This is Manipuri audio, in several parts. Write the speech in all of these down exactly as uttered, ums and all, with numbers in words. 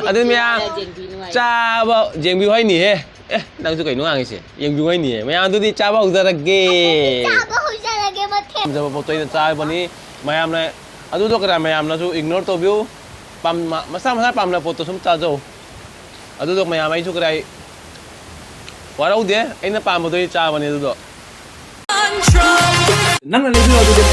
ꯑꯗꯨ ꯃꯌꯥꯝ ꯆꯥꯕ ꯌꯦꯡꯕꯤꯌꯨ ꯍꯥꯏꯅꯤꯍꯦ꯫ ꯑꯦ, ꯅꯪꯁꯨ ꯀꯩꯅꯣ ꯉꯥꯡꯉꯤꯁꯦ? ꯌꯦꯡꯕꯤꯌꯨ ꯍꯥꯏꯅꯤꯍꯦ꯫ ꯃꯌꯥꯝ ꯑꯗꯨꯗꯤ ꯆꯥꯕ ꯍꯧꯖꯔꯒꯦ꯫ ꯆꯥꯕ ꯍꯧꯖꯔꯒꯦ ꯃꯊꯦꯜ꯫ ꯄꯥꯝꯖꯕ ꯄꯣꯠꯇꯣ ꯑꯩꯅ ꯆꯥꯕꯅꯤ꯫ ꯃꯌꯥꯝꯅ ꯑꯗꯨꯗꯣ ꯀꯅꯥ ꯃꯌꯥꯝꯅꯁꯨ ignore ꯇꯧꯕꯤꯌꯨ꯫ ꯄꯥꯝ-, ꯃꯁꯥ ꯃꯁꯥ ꯄꯥꯝꯅꯕ ꯄꯣꯠꯇꯣ ꯁꯨꯝ ꯆꯥꯖꯧ꯫ ꯑꯗꯨꯗꯣ ꯃꯌꯥꯝ ꯑꯩꯁꯨ ꯀꯗꯥꯏ ꯋꯥꯔꯧꯗꯦ꯫ ꯑꯩꯅ ꯄꯥꯝꯕꯗꯣ ꯑꯩ ꯆꯥꯕꯅꯤ ꯑꯗꯨꯗꯣ꯫ ꯅꯪꯅ ꯂꯩꯕꯤꯔꯣ ꯑꯗꯨꯗꯤ꯫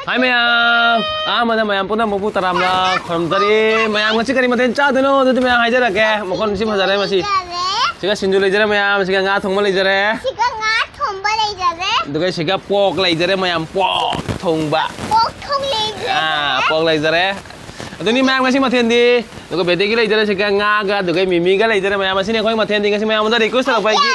ꯍꯥꯏ ꯃꯌꯥꯝ, ꯑꯍꯥꯟꯕꯗ ꯃꯌꯥꯝ ꯄꯨꯝꯅꯃꯛꯄꯨ ꯇꯔꯥꯝꯅ ꯈꯨꯔꯨꯝꯖꯔꯤ꯫ ꯃꯌꯥꯝ ꯉꯁꯤ ꯀꯔꯤ ꯃꯊꯦꯜ ꯆꯥꯗꯣꯏꯅꯣ? ꯑꯗꯨꯗꯤ ꯃꯌꯥꯝ ꯍꯥꯏꯖꯔꯛꯀꯦ꯫ ꯃꯈꯣꯟ ꯁꯤ ꯐꯖꯔꯦ ꯃꯁꯤ꯫ ꯁꯤꯒ ꯁꯤꯡꯖꯨ ꯂꯩꯖꯔꯦ ꯃꯌꯥꯝ, ꯁꯤꯒ ꯉꯥ ꯊꯣꯡꯕ ꯂꯩꯖꯔꯦ꯫ ꯁꯤꯒ ꯉꯥ ꯊꯣꯡꯕ ꯂꯩꯖꯔꯦ꯫ ꯑꯗꯨꯒ ꯁꯤꯒ pork ꯂꯩꯖꯔꯦ ꯃꯌꯥꯝ, pork ꯊꯣꯡꯕ꯫ Pork ꯊꯣꯡ ꯂꯩꯖꯔꯦ꯫ ꯑꯥ, pork ꯂꯩꯖꯔꯦ꯫ ꯑꯗꯨꯅꯤ ꯃꯌꯥꯝ ꯉꯁꯤ ꯃꯊꯦꯜꯗꯤ꯫ ꯑꯗꯨꯒ ꯕꯦꯗꯤꯒꯤ ꯂꯩꯖꯔꯦ ꯁꯤꯒ ꯉꯥꯒ, ꯑꯗꯨꯒ ꯃꯤꯃꯤꯒ ꯂꯩꯖꯔꯦ ꯃꯌꯥꯝ꯫ ꯑꯁꯤꯅꯤ ꯑꯩꯈꯣꯏ ꯃꯊꯦꯜꯗꯤ ꯉꯁꯤ ꯃꯌꯥꯝ ꯑꯃꯗ request ꯇꯧꯔꯛꯄ ꯑꯩꯒꯤ꯫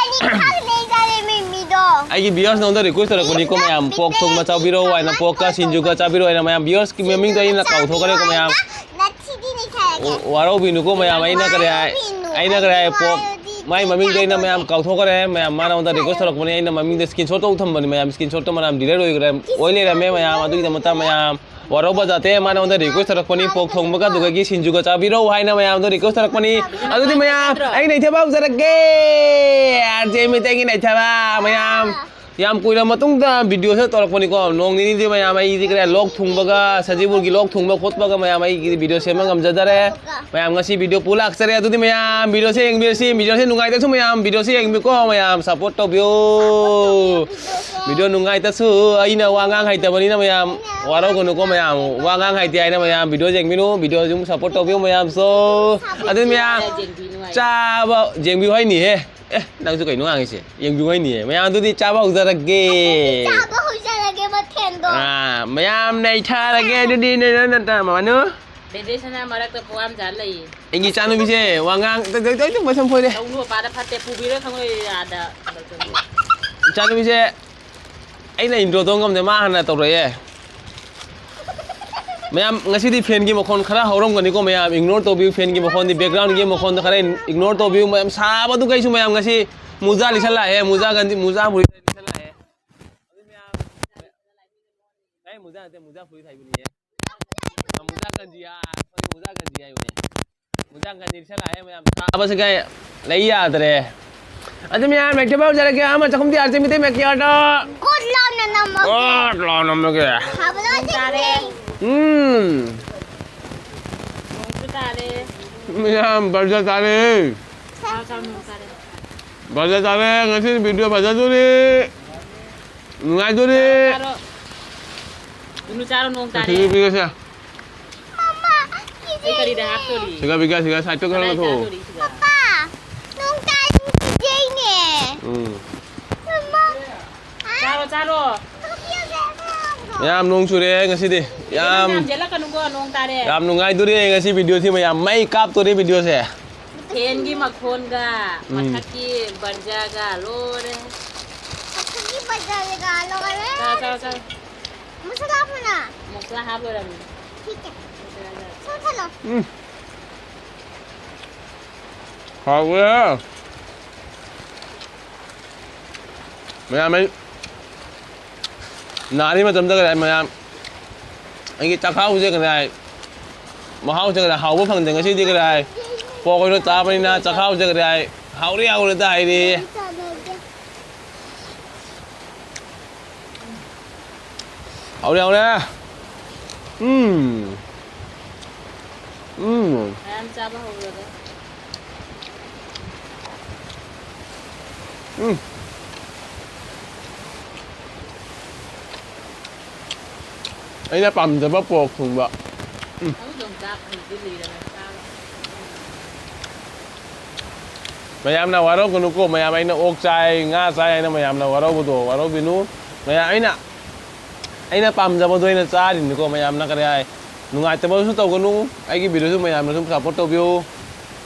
ꯑꯩꯒꯤ viewers ꯅꯉꯣꯟꯗ request ꯇꯧꯔꯛꯄꯅꯤꯀꯣ ꯃꯌꯥꯝ꯫ Pork ꯊꯣꯡꯕ ꯆꯥꯕꯤꯔꯣ ꯍꯥꯏꯅ, pork ꯀ ꯁꯤꯡꯖꯨꯒ ꯆꯥꯕꯤꯔꯣ ꯍꯥꯏꯅ ꯃꯌꯥꯝ꯫ Viewers ꯀꯤ ꯃꯃꯤꯡꯗꯣ ꯑꯩꯅ ꯀꯥꯎꯊꯣꯛꯈ꯭ꯔꯦꯀꯣ ꯃꯌꯥꯝ꯫ ꯋꯥꯔꯧꯕꯤꯅꯨꯀꯣ ꯃꯌꯥꯝ, ꯑꯩꯅ ꯀꯔꯤ ꯍꯥꯏ, ꯑꯩꯅ ꯀꯔꯤ ꯍꯥꯏ, pork, ꯃꯥꯏ ꯃꯃꯤꯡꯗꯣ ꯑꯩꯅ ꯃꯌꯥꯝ ꯀꯥꯎꯊꯣꯛꯈ꯭ꯔꯦ ꯃꯌꯥꯝ꯫ ꯃꯥꯅ ꯑꯩꯉꯣꯟꯗ request ꯇꯧꯔꯛꯄꯅꯤ, ꯑꯩꯅ ꯃꯃꯤꯡꯗꯣ screenshot ꯇꯧ ꯊꯝꯕꯅꯤ ꯃꯌꯥꯝ꯫ Screenshot ꯇꯣ ꯃꯌꯥꯝ delete ꯑꯣꯏꯈ꯭ꯔꯦ, ꯑꯣꯏ ꯂꯩꯔꯝꯃꯦ ꯃꯌꯥꯝ꯫ ꯑꯗꯨꯒꯤꯗꯃꯛꯇ ꯃꯌꯥꯝ ꯋꯥꯔꯧꯕ ꯖꯥꯠꯇꯦ꯫ ꯃꯥꯅ ꯑꯩꯉꯣꯟꯗ request ꯇꯧꯔꯛꯄꯅꯤ, pork ꯊꯣꯡꯕꯒ ꯑꯗꯨꯒꯒꯤ ꯁꯤꯡꯖꯨꯒ ꯆꯥꯕꯤꯔꯣ ꯍꯥꯏꯅ ꯃꯌꯥꯝꯗꯣ request ꯇꯧꯔꯛꯄꯅꯤ꯫ ꯑꯗꯨꯗꯤ ꯃꯌꯥꯝ, ꯑꯩ ꯅꯩꯊꯕ ꯍꯧꯖꯔꯛꯀꯦ꯫ ꯑꯥꯔ ꯖꯦ ꯃꯩꯇꯩꯒꯤ ꯅꯩꯊꯕ ꯃꯌꯥꯝ꯫ ꯌꯥꯝ ꯀꯨꯏꯔ ꯃꯇꯨꯡꯗ video ꯁꯦ ꯇꯧꯔꯛꯄꯅꯤꯀꯣ꯫ ꯅꯣꯡ ꯅꯤꯅꯤꯗꯤ ꯃꯌꯥꯝ ꯑꯩꯗꯤ ꯀꯔꯤ ꯂꯣꯛ ꯊꯨꯡꯕꯒ, ꯁꯖꯤꯕꯨꯒꯤ ꯂꯣꯛ ꯊꯨꯡꯕ ꯈꯣꯠꯄꯒ ꯃꯌꯥꯝ ꯑꯩꯒꯤꯗꯤ video ꯁꯦꯝꯕ ꯉꯝꯖꯗꯔꯦ꯫ ꯃꯌꯥꯝ ꯉꯁꯤ video ꯄꯨ ꯂꯥꯛꯆꯔꯦ꯫ ꯑꯗꯨꯗꯤ ꯃꯌꯥꯝ video ꯁꯦ ꯌꯦꯡꯕꯤꯔꯁꯤ, video ꯁꯦ ꯅꯨꯡꯉꯥꯏꯇꯁꯨ ꯃꯌꯥꯝ video ꯁꯦ ꯌꯦꯡꯕꯤꯀꯣ ꯃꯌꯥꯝ꯫ Support ꯇꯧꯕꯤꯌꯨ꯫ Video ꯅꯨꯡꯉꯥꯏꯇꯁꯨ ꯑꯩꯅ ꯋꯥ ꯉꯥꯡ ꯍꯩꯇꯕꯅꯤꯅ ꯃꯌꯥꯝ ꯋꯥꯔꯧꯒꯅꯨꯀꯣ ꯃꯌꯥꯝ꯫ ꯋꯥ ꯉꯥꯡ ꯍꯩꯇꯦ ꯍꯥꯏꯅ ꯃꯌꯥꯝ video ꯌꯦꯡꯕꯤꯅꯨ꯫ Video ꯁꯨꯝ support ꯇꯧꯕꯤꯌꯨ ꯃꯌꯥꯝꯁꯨ꯫ ꯑꯗꯨ ꯃꯌꯥꯝ ꯆꯥꯕ ꯌꯦꯡꯕꯤꯌꯨ ꯍꯥꯏꯅꯤꯍꯦ꯫ ꯑꯦ, ꯅꯪꯁꯨ ꯀꯩꯅꯣ ꯉꯥꯡꯉꯤꯁꯦ? ꯌꯦꯡꯕꯤꯌꯨ ꯍꯥꯏꯅꯤꯍꯦ꯫ ꯃꯌꯥꯝ ꯑꯗꯨꯗꯤ ꯆꯥꯕ ꯍꯧꯖꯔꯒꯦ꯫ ꯆꯥꯕ ꯍꯧꯖꯔꯒꯦ ꯃꯊꯦꯜꯗꯣ꯫ ꯑꯥ, ꯃꯌꯥꯝ ꯅꯩꯊꯔꯒꯦ ꯑꯗꯨꯗꯤ ꯅꯣꯏ, ꯅꯣꯏ, ꯅꯣꯏ, ꯅꯣꯏ, ꯃꯃꯥꯅꯨ꯫ ꯕꯦꯗꯦꯁꯅ ꯃꯔꯛꯇ ꯄꯣꯛꯑꯝꯖꯥꯠ ꯂꯩꯌꯦ꯫ ꯑꯩꯒꯤ ꯏꯆꯥꯅꯨꯄꯤꯁꯦ ꯋꯥ ꯉꯥꯡ-, ꯇ-, ꯇ-, ꯇ-, ꯇ-, ꯃꯁꯝ ꯐꯣꯏꯔꯦ꯫ ꯂꯧꯅꯨ ꯃꯄꯥꯗ ꯐꯠꯇꯦ, ꯄꯨꯕꯤꯔ ꯈꯪꯂꯣꯏ ꯑꯥꯗ꯫ ꯏꯆꯥꯅꯨꯄꯤꯁꯦ ꯑꯩꯅ intro ꯇꯧ ꯉꯝꯗꯦ, ꯃꯥ ꯍꯥꯟꯅ ꯇꯧꯔꯛꯑꯦ꯫ ꯃꯌꯥꯝ, ꯉꯁꯤꯗꯤ fan ꯒꯤ ꯃꯈꯣꯟ ꯈꯔ ꯍꯧꯔꯝꯒꯅꯤꯀꯣ ꯃꯌꯥꯝ, ignore ꯇꯧꯕꯤꯌꯨ꯫ Fan ꯒꯤ ꯃꯈꯣꯟꯗꯤ, background ꯒꯤ ꯃꯈꯣꯟꯗꯣ ꯈꯔ ignore ꯇꯧꯕꯤꯌꯨ꯫ ꯃꯌꯥꯝ ꯁꯥꯕꯗꯨ ꯀꯩꯁꯨ ꯃꯌꯥꯝ ꯉꯁꯤ ꯃꯨꯖꯥ ꯂꯤꯁꯜꯂꯛꯑꯦ, ꯃꯨꯖꯥ ꯒꯟꯖꯤ, ꯃꯨꯖꯥ ꯐꯨꯔꯤꯠ ꯂꯤꯁꯜꯂꯛꯑꯦ꯫ ꯑꯗꯨ ꯃꯌꯥꯝ, ꯑꯩ ꯃꯨꯖꯥ ꯅꯠꯇꯦ, ꯃꯨꯖꯥ ꯐꯨꯔꯤꯠ ꯍꯥꯏꯕꯅꯤꯍꯦ꯫ ꯃꯨꯖꯥ ꯀꯟꯖꯤ ꯍꯥꯏ, ꯃꯨꯖꯥ ꯀꯟꯖꯤ ꯍꯥꯏꯕꯅꯦ꯫ ꯃꯨꯖꯥ ꯀꯟꯖꯤ ꯂꯤꯠꯁꯜꯂꯛꯑꯦ ꯃꯌꯥꯝ꯫ ꯆꯥꯕꯁꯦ ꯀꯩ ꯂꯩ ꯌꯥꯗ꯭ꯔꯦ꯫ ꯑꯗꯨ ꯃꯌꯥꯝ ꯃꯦꯛꯇ ꯄꯥꯎꯖꯔꯛꯀꯦ꯫ ꯑꯃ ꯆꯥꯛꯈꯨꯝꯗꯤ R C Meitei make ꯌꯥꯔꯗ꯫ Code ꯂꯥꯎꯅ ꯅꯝꯃꯒꯦ꯫ ꯑꯣ, ꯂꯥꯎ ꯅꯝꯃꯒꯦ꯫ ꯍꯥꯎꯕꯗꯣ ꯆꯤꯛꯑꯦ꯫ ꯎꯝ꯫ ꯅꯣꯡꯁꯨ ꯇꯥꯔꯦ꯫ ꯃꯌꯥꯝ ꯕꯔꯖꯥ ꯇꯥꯔꯦ꯫ ꯆꯥꯎ, ꯆꯥꯎ, ꯅꯣꯡ ꯇꯥꯔꯦ꯫ ꯕꯔꯖꯥ ꯇꯥꯔꯦ꯫ ꯉꯁꯤ ꯚꯤꯗꯤꯑꯣ ꯐꯖꯗꯣꯔꯤ꯫ ꯅꯨꯡꯉꯥꯏꯗꯣꯔꯤ꯫ ꯆꯥꯔꯣ꯫ ꯅꯨꯅꯨ ꯆꯥꯔꯣ, ꯅꯣꯡ ꯇꯥꯔꯦ꯫ ꯁꯤꯒ ꯄꯤꯒꯁꯦ꯫ ꯃꯃꯥ, ꯑꯩ ꯀꯔꯤꯗ ꯍꯥꯞꯇꯣꯔꯤ? ꯁꯤꯒ ꯄꯤꯒ, ꯁꯤꯒ ꯁꯥꯏꯠꯇ ꯈꯔ ꯀꯗꯥꯏ ꯂꯧꯊꯣꯛꯑꯣ꯫ ꯆꯥꯗꯣꯔꯤ ꯁꯤꯒ? ꯄꯄꯥ, ꯅꯣꯡ ꯇꯥꯔꯗꯤ ꯀꯤꯖꯩꯅꯦ꯫ ꯎꯝ꯫ ꯃꯃꯥ, ꯆꯥꯔꯣ, ꯆꯥꯔꯣ꯫ ꯌꯥꯝ ꯅꯣꯡ ꯆꯨꯔꯦ ꯉꯁꯤꯗꯤ꯫ ꯌꯥꯝ ꯌꯥꯝ ꯌꯥꯝ ꯆꯦꯜꯂꯛꯀꯅꯨꯀꯣ, ꯅꯣꯡ ꯇꯥꯔꯦ꯫ ꯌꯥꯝ ꯅꯨꯡꯉꯥꯏꯗꯣꯔꯤ ꯉꯁꯤ ꯚꯤꯗꯤꯑꯣꯁꯤ ꯃꯌꯥꯝ꯫ ꯃꯩ ꯀꯥꯞꯇꯣꯔꯤ ꯚꯤꯗꯤꯑꯣꯁꯦ꯫ ꯐꯦꯟꯒꯤ ꯃꯈꯣꯟꯒ, ꯎꯝ꯫ ꯃꯊꯛꯀꯤ ꯕꯔꯖꯥꯒ ꯂꯣꯏꯔꯦ꯫ ꯃꯊꯛꯀꯤ ꯕꯔꯖꯥꯒ ꯂꯣꯏꯔꯦ꯫ ꯆꯥ, ꯆꯥ, ꯆꯥ꯫ ꯃꯁꯂꯥ ꯍꯥꯞꯄꯨꯅ꯫ ꯃꯁꯂꯥ ꯍꯥꯞ ꯂꯣꯏꯔꯝꯅꯦ꯫ ꯊꯤꯛ ꯍꯦ꯫ ꯃꯁꯂꯥ ꯆꯥ꯫ ꯁꯣꯝ ꯆꯠꯂꯣ꯫ ꯎꯝ꯫ ꯍꯥꯎꯋꯦ꯫ ꯃꯌꯥꯝ ꯑꯩ ꯅꯥꯔꯤ ꯃꯇꯝꯗ ꯀꯗꯥꯏ ꯃꯌꯥꯝ ꯑꯩꯒꯤ ꯆꯥꯛꯈꯥꯎꯁꯦ ꯀꯗꯥꯏ ꯃꯍꯥꯎꯁꯦ ꯀꯗꯥꯏ ꯍꯥꯎꯕ ꯐꯪꯗꯦ꯫ ꯉꯁꯤꯗꯤ ꯀꯗꯥꯏ ꯄꯣꯛ ꯑꯣꯏꯅ ꯆꯥꯕꯅꯤꯅ ꯆꯥꯛꯈꯥꯎꯁꯦ ꯀꯗꯥꯏ ꯍꯥꯎꯔꯦ ꯍꯥꯎꯔꯦꯗ ꯍꯥꯏꯔꯤ꯫ ꯍꯥꯎꯔꯦ, ꯍꯥꯎꯔꯦ꯫ ꯎꯝ꯫ ꯎꯝ꯫ ꯃꯌꯥꯝ ꯆꯥꯕ ꯍꯧꯔꯒ꯫ ꯎꯝ꯫ ꯑꯩꯅ ꯄꯥꯝꯖꯕ ꯄꯣꯔꯛ ꯊꯣꯡꯕ꯫ ꯎꯝ꯫ ꯑꯗꯨꯗꯣ ꯑꯃꯨꯛ ꯆꯥ-, ꯍꯧꯖꯤꯛꯇꯤ ꯂꯤꯔꯒ ꯆꯥꯕ꯫ ꯃꯌꯥꯝꯅ ꯋꯥꯔꯧꯒꯅꯨꯀꯣ, ꯃꯌꯥꯝ ꯑꯩꯅ ꯑꯣꯛ ꯆꯥꯏ, ꯉꯥ ꯆꯥꯏ ꯍꯥꯏꯅ ꯃꯌꯥꯝꯅ ꯋꯥꯔꯧꯕꯗꯣ ꯋꯥꯔꯧꯕꯤꯅꯨ꯫ ꯃꯌꯥꯝ ꯑꯩꯅ, ꯑꯩꯅ ꯄꯥꯝꯖꯕꯗꯣ ꯑꯩꯅ ꯆꯥꯔꯤꯅꯤꯀꯣ꯫ ꯃꯌꯥꯝꯅ ꯀꯔꯤ ꯍꯥꯏ, ꯅꯨꯡꯉꯥꯏꯇꯕꯁꯨ ꯇꯧꯒꯅꯨ, ꯑꯩꯒꯤ ꯚꯤꯗꯤꯑꯣꯁꯨ ꯃꯌꯥꯝꯅ ꯁꯨꯝ ꯁꯞꯄꯣꯔꯠ ꯇꯧꯕꯤꯌꯨ꯫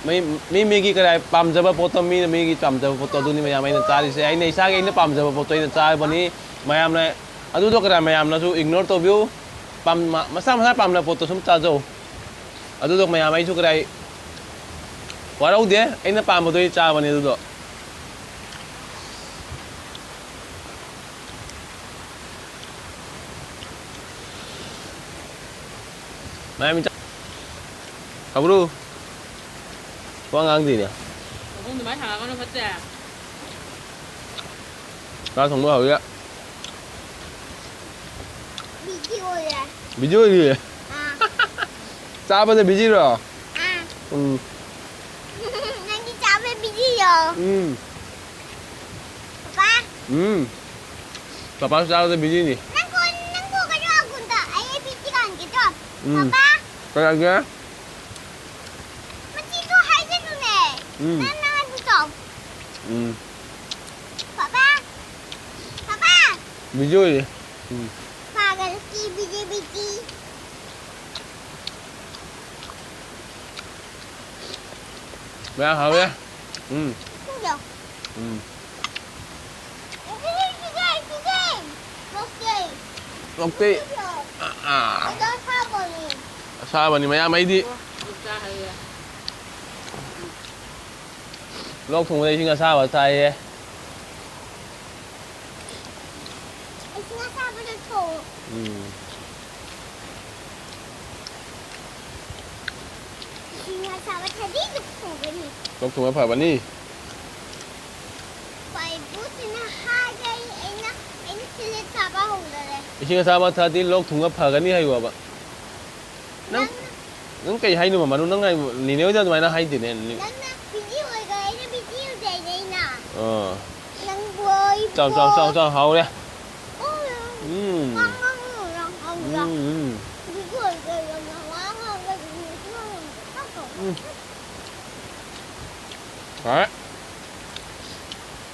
ꯃꯤ, ꯃꯤ ꯃꯤꯒꯤ ꯀꯔꯤ ꯍꯥꯏ, ꯄꯥꯝꯖꯕ ꯄꯣꯠꯇꯣ ꯃꯤꯅ ꯃꯤꯒꯤ ꯄꯥꯝꯖꯕ ꯄꯣꯠꯇꯣ ꯑꯗꯨꯅꯤ ꯃꯌꯥꯝ ꯑꯩꯅ ꯆꯥꯔꯤꯁꯦ꯫ ꯑꯩꯅ ꯏꯁꯥꯒꯤ ꯑꯩꯅ ꯄꯥꯝꯖꯕ ꯄꯣꯠꯇꯣ ꯑꯩꯅ ꯆꯥꯕꯅꯤ꯫ ꯃꯌꯥꯝꯅ ꯑꯗꯨꯗꯣ ꯀꯔꯤ ꯍꯥꯏ, ꯃꯌꯥꯝꯅꯁꯨ ꯏꯒꯅꯣꯔ ꯇꯧꯕꯤꯌꯨ꯫ ꯄꯥꯝ-, ꯃ-, ꯃꯁꯥ ꯃꯁꯥ ꯄꯥꯝꯅꯕ ꯄꯣꯠꯇꯣ ꯁꯨꯝ ꯆꯥꯖꯧ꯫ ꯑꯗꯨꯗꯣ ꯃꯌꯥꯝ ꯑꯩꯁꯨ ꯀꯔꯤ ꯍꯥꯏ, ꯋꯥꯔꯧꯗꯦ, ꯑꯩꯅ ꯄꯥꯝꯕꯗꯣ ꯑꯩ ꯆꯥꯕꯅꯦ ꯑꯗꯨꯗꯣ꯫ ꯃꯌꯥꯝ ꯆꯥ-, ꯍꯧꯔꯣ꯫ ꯋꯥ ꯉꯥꯡꯗꯦꯅꯦ꯫ ꯃꯈꯣꯡ ꯑꯗꯨꯃꯥꯏꯅ ꯊꯥꯡꯒꯠꯀꯅꯨ, ꯐꯠꯇꯦ꯫ ꯆꯥꯛ ꯊꯣꯡꯕ ꯍꯧꯔꯦ꯫ ꯕꯤꯖꯤ ꯑꯣꯏꯔꯦ꯫ ꯕꯤꯖꯤ ꯑꯣꯏꯔꯤꯌꯦ? ꯑꯥ꯫ ꯆꯥꯕꯗ ꯕꯤꯖꯤꯔꯣ? ꯑꯥ꯫ ꯎꯝ꯫ ꯅꯪꯗꯤ ꯆꯥꯕꯗ ꯕꯤꯖꯤꯔꯣ? ꯎꯝ꯫ ꯄꯄꯥ꯫ ꯎꯝ꯫ ꯄꯄꯥꯁꯨ ꯆꯥꯕꯗ ꯕꯤꯖꯤꯅꯤ꯫ ꯅꯪ ꯀꯣꯟ-, ꯅꯪ ꯀꯣꯛꯀꯅꯤ ꯑꯒꯨꯟꯗ꯫ ꯑꯩ ꯕꯤꯖꯤ ꯀꯥꯟꯒꯦ ꯇꯧ꯫ ꯎꯝ꯫ ꯄꯄꯥ꯫ ꯀꯩ ꯍꯥꯏꯒꯦ? ꯃꯆꯤꯗꯣ ꯍꯥꯏꯒꯅꯨꯅꯦ꯫ ꯎꯝ꯫ ꯅꯪ, ꯅꯪ ꯑꯗꯨ ꯇꯧ꯫ ꯎꯝ꯫ ꯄꯄꯥ꯫ ꯄꯄꯥ꯫ ꯕꯤꯖꯤ ꯑꯣꯏꯔꯤ꯫ ꯎꯝ꯫ ꯄꯥꯒꯜ ꯀꯤ ꯕꯤꯖꯤ ꯕꯤꯖꯤ꯫ ꯃꯌꯥꯝ ꯍꯥꯎꯋꯦ꯫ ꯎꯝ꯫ ꯁꯤꯗꯣ꯫ ꯎꯝ꯫ ꯁꯤꯗꯤ, ꯁꯤꯗꯤ, ꯁꯤꯗꯤ꯫ ꯂꯣꯛꯇꯦ꯫ ꯂꯣꯛꯇꯦ꯫ ꯁꯤꯗꯣ꯫ ꯑꯥ, ꯑꯥ꯫ ꯑꯗꯣ ꯑꯁꯥꯕꯅꯤ꯫ ꯑꯁꯥꯕꯅꯤ, ꯃꯌꯥꯝ ꯑꯩꯗꯤ꯫ ꯑꯣ, ꯑꯗꯨ ꯆꯥ ꯍꯩꯌꯦ꯫ ꯂꯣꯛ ꯊꯨꯡꯕꯗ ꯏꯁꯤꯡ ꯑꯁꯥꯕ ꯊꯥꯏꯌꯦ꯫ ꯏꯁꯤꯡ ꯑꯁꯥꯕꯗ ꯊꯣꯡꯉꯨ꯫ ꯎꯝ꯫ ꯏꯁꯤꯡ ꯑꯁꯥꯕ ꯊꯥꯗꯤ ꯂꯣꯛ ꯊꯨꯡꯒꯅꯤ꯫ ꯂꯣꯛ ꯊꯨꯡꯕ ꯐꯕꯅꯤ꯫ ꯄꯥꯏꯕꯨꯁꯤꯅ ꯍꯥꯏꯔꯦ, ꯑꯩꯅ, ꯑꯩꯅ ꯁꯤꯂꯦꯠ ꯆꯥꯕ ꯍꯧꯗꯣꯔꯦ꯫ ꯏꯁꯤꯡ ꯑꯁꯥꯕ ꯊꯛꯑꯗꯤ ꯂꯣꯛ ꯊꯨꯡꯕ ꯐꯒꯅꯤ ꯍꯥꯏꯌꯣꯕ꯫ ꯅꯪ, ꯅꯪꯅ ꯅꯪ ꯀꯩ ꯍꯥꯏꯅꯣ, ꯃꯃꯥꯅꯨ? ꯅꯪ ꯍꯥꯏ-, ꯅꯦꯅꯦ ꯍꯣꯏꯗ ꯑꯗꯨꯃꯥꯏꯅ ꯍꯥꯏꯗꯦꯅꯦ꯫ ꯅꯪꯅ ꯕꯤꯖꯤ ꯑꯣꯏꯈ꯭ꯔꯦ, ꯑꯩꯅ ꯕꯤꯖꯤ ꯑꯣꯏꯗꯦꯅꯦ ꯑꯩꯅ꯫ ꯑꯥ꯫ ꯅꯪꯕꯨ ꯑꯩ ꯆꯥꯎ, ꯆꯥꯎ, ꯆꯥꯎ, ꯆꯥꯎ, ꯍꯥꯎꯔꯦ꯫ ꯎꯝ꯫ ꯎꯝ꯫ ꯎꯝ, ꯎꯝ꯫ ꯕꯤꯖꯤ ꯑꯣꯏꯈ꯭ꯔꯦ, ꯌꯥꯝꯅ ꯋꯥ ꯉꯥꯡꯕ ꯕꯤꯖꯤ ꯑꯣꯏꯈ꯭ꯔꯦ꯫ ꯎꯝ꯫ ꯍꯥꯎꯔꯦ꯫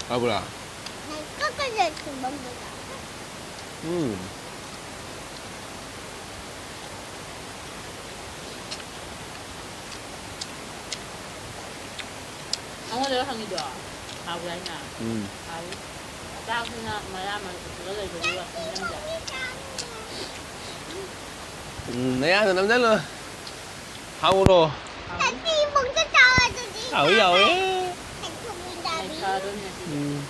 ꯍꯥꯎꯕ꯭ꯔꯥ? ꯅꯪ ꯀꯛꯀꯅꯤ ꯊꯨꯝꯕꯝꯗꯨꯗ꯫ ꯎꯝ꯫ ꯑꯩꯉꯣꯟꯗꯔꯣ ꯍꯪꯉꯤꯗꯣ? ꯍꯥꯎꯕ꯭ꯔꯥ ꯍꯥꯏꯅ? ꯎꯝ꯫ ꯍꯥꯎꯏ꯫ ꯑꯇꯥꯡꯕꯁꯤꯅ ꯃꯌꯥ ꯃꯔꯛꯇ ꯄꯨꯂꯞ ꯂꯩꯕꯗꯨꯒ ꯅꯝꯖ-, ꯎꯝ, ꯅꯌꯥꯗ ꯅꯝꯖꯜꯂꯣ꯫ ꯍꯥꯎꯕ꯭ꯔꯣ? ꯍꯥꯎꯏ꯫ ꯍꯥꯎꯏ, ꯍꯥꯎꯏ꯫ ꯅꯩꯈꯥꯏꯔꯗꯣꯏꯅꯤ ꯉꯁꯤꯗꯤ꯫ ꯎꯝ꯫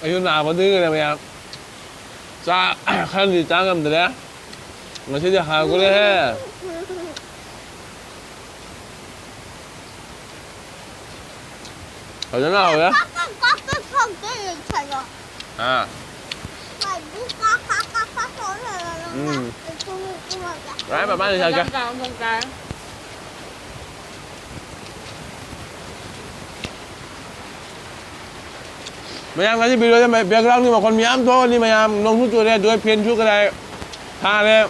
ꯑꯩꯁꯨ ꯅꯥꯕꯗꯒꯤ ꯀꯩꯅꯣ ꯃꯌꯥꯝ ꯆꯥ ꯈꯔꯗꯤ ꯆꯥ ꯉꯝꯗ꯭ꯔꯦ꯫ ꯉꯁꯤꯗꯤ ꯍꯥꯎꯈ꯭ꯔꯦꯍꯦ꯫ ꯐꯖꯅ ꯍꯥꯎꯔꯦ꯫ ꯀꯛ ꯀꯛ ꯀꯛ ꯀꯛ ꯁꯧꯗꯣꯏꯅꯦ ꯏꯊꯟꯗ꯫ ꯑꯥ꯫ ꯀꯥꯏꯗꯤ ꯀꯛ ꯀꯛ ꯀꯛ ꯀꯛ ꯁꯧ ꯂꯩꯔꯒ ꯎꯝ꯫ ꯏꯊꯨꯝ ꯏꯊꯨꯝ ꯍꯧꯖꯤꯛ꯫ ꯂꯥꯛꯑꯦ, ꯃꯃꯥꯅ ꯏꯁꯥꯒꯤ꯫ ꯆꯥꯛ ꯆꯥꯕ ꯆꯥꯔꯦ꯫ ꯃꯌꯥꯝ, ꯉꯁꯤ video ꯁꯦ background ꯀꯤ ꯃꯈꯣꯟ ꯃꯌꯥꯝ ꯊꯣꯛꯑꯅꯤ ꯃꯌꯥꯝ꯫ ꯅꯣꯡꯁꯨ ꯆꯨꯔꯦ, ꯑꯗꯨꯒ fan ꯁꯨ ꯀꯗꯥꯏ ꯊꯥꯔꯦ꯫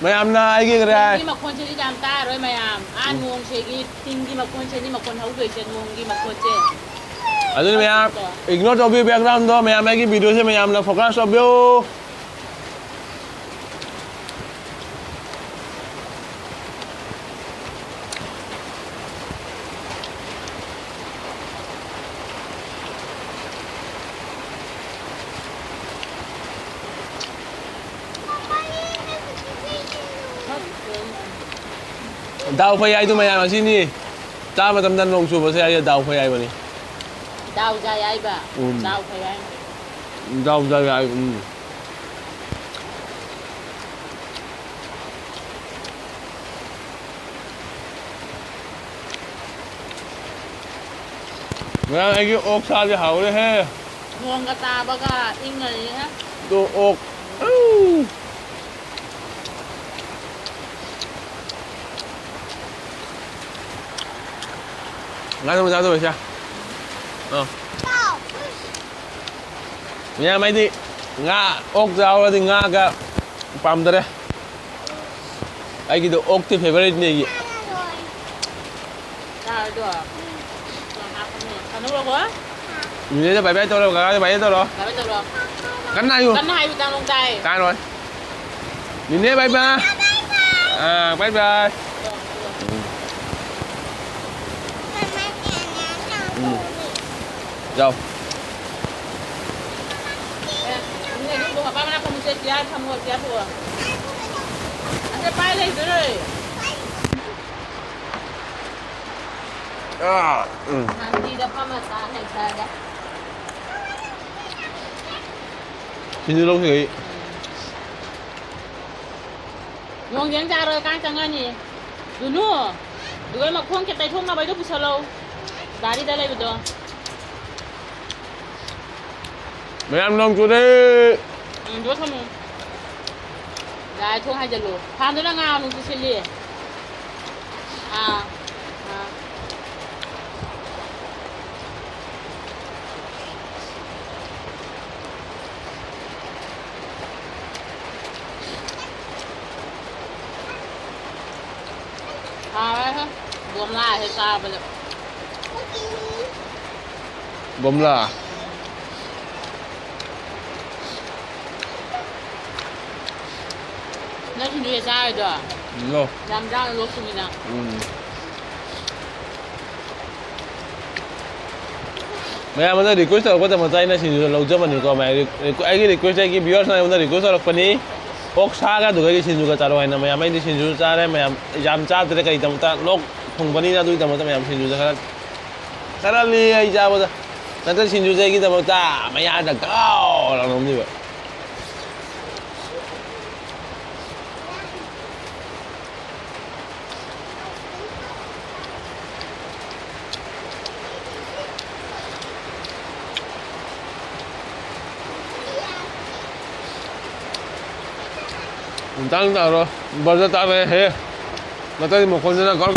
ꯃꯌꯥꯝꯅ ꯑꯩꯒꯤ ꯀꯗꯥꯏ ꯐꯦꯟꯒꯤ ꯃꯈꯣꯟꯁꯤꯗꯤ ꯌꯥꯝ ꯇꯥꯔꯔꯣꯏ ꯃꯌꯥꯝ꯫ ꯑꯥ, ꯎꯝ꯫ ꯅꯣꯡꯁꯤꯒꯤ ꯇꯤꯟꯒꯤ ꯃꯈꯣꯟꯁꯤꯅꯤ ꯃꯈꯣꯟ ꯍꯧꯗꯣꯏꯁꯦ, ꯅꯣꯡꯒꯤ ꯃꯈꯣꯟꯁꯦ꯫ ꯑꯗꯨꯅꯤ ꯃꯌꯥꯝ, ꯑꯗꯨꯗꯣ꯫ Ignore ꯇꯧꯕꯤꯌꯨ background ꯗꯣ, ꯃꯌꯥꯝ ꯑꯩꯒꯤ video ꯁꯦ ꯃꯌꯥꯝꯅ focus ꯇꯧꯕꯤꯌꯨ꯫ ꯗꯥꯎ ꯐꯩ ꯍꯥꯏꯗꯣ ꯃꯌꯥꯝ ꯑꯁꯤꯅꯤ꯫ ꯆꯥ ꯃꯇꯝꯗ ꯅꯣꯡ ꯆꯨꯕꯁꯦ ꯑꯩ ꯗꯥꯎ ꯐꯩ ꯍꯥꯏꯕꯅꯤ꯫ ꯗꯥꯎ ꯌꯥꯏ ꯍꯥꯏꯕ꯫ ꯎꯝ꯫ ꯗꯥꯎ ꯐꯩ ꯍꯥꯏꯕ꯫ ꯗꯥꯎ ꯌꯥꯏ ꯍꯥꯏ-, ꯎꯝ꯫ ꯉꯔꯥꯡ ꯑꯩꯒꯤ ꯑꯣꯛ ꯁꯥꯁꯦ ꯍꯥꯎꯔꯦꯍꯦ꯫ ꯅꯣꯡꯒ ꯇꯥꯕꯒ ꯏꯪꯉꯅꯤꯍꯦ꯫ ꯑꯗꯣ ꯑꯣꯛ꯫ ꯎꯝ꯫ ꯉꯥ ꯊꯣꯡꯕ ꯆꯥꯗꯧꯕ ꯏꯆꯥ꯫ ꯑꯥ꯫ ꯃꯌꯥꯝ ꯑꯩꯗꯤ ꯉꯥ, ꯑꯣꯛ ꯆꯥꯎꯔꯗꯤ ꯉꯥꯒ ꯄꯥꯝꯗꯔꯦ꯫ ꯑꯩꯒꯤꯗꯣ ꯑꯣꯛꯇꯤ favourite ꯅꯦ ꯑꯩꯒꯤ꯫ ꯆꯥꯔꯗꯣ꯫ ꯀꯩꯅꯣ ꯂꯧꯔꯣ꯫ ꯅꯦꯅꯦꯗ bye bye ꯇꯧꯔꯣ, ꯀꯀꯥꯗ bye bye ꯇꯧꯔꯣ꯫ Bye bye ꯇꯧꯔꯣ꯫ ꯀꯟꯅ ꯍꯥꯏꯌꯨ꯫ ꯀꯟꯅ ꯍꯥꯏꯌꯨ, ꯇꯥꯔꯣ ꯇꯥꯏ꯫ ꯇꯥꯔꯣꯏ꯫ ꯅꯦꯅꯦ bye bye꯫ ꯑꯥ, bye bye꯫ ꯎꯝ꯫ ꯌꯥꯎ꯫ ꯑꯦ, ꯅꯦꯅꯦ, ꯑꯗꯨ ꯃꯄꯥ ꯃꯅꯥꯛ ꯐꯝꯃꯨꯁꯦ, ꯆꯤꯌꯥꯔ ꯊꯝꯃꯣ, ꯆꯤꯌꯥꯔ ꯄꯨꯔꯛꯑꯣ꯫ ꯑꯁꯦ ꯄꯥꯏ ꯂꯩꯗꯣꯏꯔꯣꯏ꯫ ꯑꯥ, ꯎꯝ꯫ ꯅꯍꯥꯟꯗꯤꯗ ꯐꯝꯃ ꯆꯥ ꯂꯩꯊꯔꯦ꯫ ꯁꯤꯡꯖꯨ ꯂꯧꯁꯤ ꯑꯩ꯫ ꯅꯣꯡꯖꯦꯡ ꯆꯥꯔꯣꯏ ꯀꯥꯡ ꯆꯪꯉꯅꯤ꯫ ꯗꯨꯅꯨ, ꯑꯗꯨꯒ ꯃꯈꯣꯡ ꯈꯤꯇ ꯇꯩꯊꯣꯛꯅꯕꯩꯗꯣ ꯄꯨꯁꯜꯂꯧ꯫ ꯒꯥꯔꯤꯗ ꯂꯩꯕꯗꯣ꯫ ꯃꯌꯥꯝ ꯅꯣꯡ ꯆꯨꯔꯦ꯫ ꯎꯝ, ꯗꯨ ꯊꯝꯃꯨ꯫ ꯌꯥꯔꯦ, ꯊꯣꯡ ꯍꯥꯏꯖꯜꯂꯨ꯫ ꯐꯥꯟꯗꯨꯅ ꯉꯥ ꯑꯃꯨꯛ ꯆꯨꯁꯤꯜꯂꯤ꯫ ꯑꯥ, ꯑꯥ꯫ ꯍꯥꯎꯋꯦꯍꯦ꯫ ꯕꯣꯝꯂꯥꯁꯦ ꯆꯥꯕꯗ꯫ ꯕꯣꯝꯂꯥ꯫ ꯅꯪ ꯁꯤꯡꯖꯨ ꯍꯦꯛ ꯆꯥꯔꯣꯏꯗ꯭ꯔꯣ? ꯎꯝ, ꯂꯧ꯫ ꯌꯥꯝ ꯆꯥꯔꯨꯅꯨ, ꯂꯣꯛ ꯊꯨꯡꯉꯤ ꯅꯪ꯫ ꯎꯝ꯫ ꯃꯌꯥꯝ ꯑꯃꯅ request ꯇꯧꯔꯛꯄ ꯃꯇꯝꯗ ꯑꯩꯅ ꯁꯤꯡꯖꯨꯗ ꯂꯧꯖꯕꯅꯤꯀꯣ꯫ ꯃꯌꯥꯝ ꯔꯤ-, ꯔꯤ-, ꯑꯩꯒꯤ request, ꯑꯩꯒꯤ viewers ꯅ ꯑꯩꯉꯣꯟꯗ request ꯇꯧꯔꯛꯄꯅꯤ꯫ ꯑꯣꯛ ꯁꯥꯒ ꯑꯗꯨꯒ ꯑꯩꯒꯤ ꯁꯤꯡꯖꯨꯒ ꯆꯥꯔꯣ ꯍꯥꯏꯅ꯫ ꯃꯌꯥꯝ ꯑꯩꯗꯤ ꯁꯤꯡꯖꯨ ꯆꯥꯔꯦ, ꯃꯌꯥꯝ ꯌꯥꯝ ꯆꯥꯗ꯭ꯔꯦ꯫ ꯀꯔꯤꯗꯃꯛꯇ? ꯂꯣꯛ ꯊꯨꯡꯕꯅꯤꯅ ꯑꯗꯨꯒꯤꯗꯃꯛꯇ ꯃꯌꯥꯝ ꯁꯤꯡꯖꯨꯗ ꯈꯔ, ꯈꯔ ꯂꯦ ꯑꯩ ꯆꯥꯕꯗ꯫ ꯅꯠꯇ꯭ꯔ ꯁꯤꯡꯖꯨꯁꯦ ꯑꯩꯒꯤꯗꯃꯛꯇ ꯃꯌꯥꯗ ꯒꯥꯎ ꯂꯥꯎꯔꯝꯅꯤꯕ꯫ ꯇꯥꯡ ꯇꯥꯔꯣ꯫ ꯕꯖꯥꯔ ꯇꯥꯔꯦ ꯍꯦ꯫ ꯃꯇꯩ ꯃꯈꯣꯟꯁꯤꯅ ꯒꯔ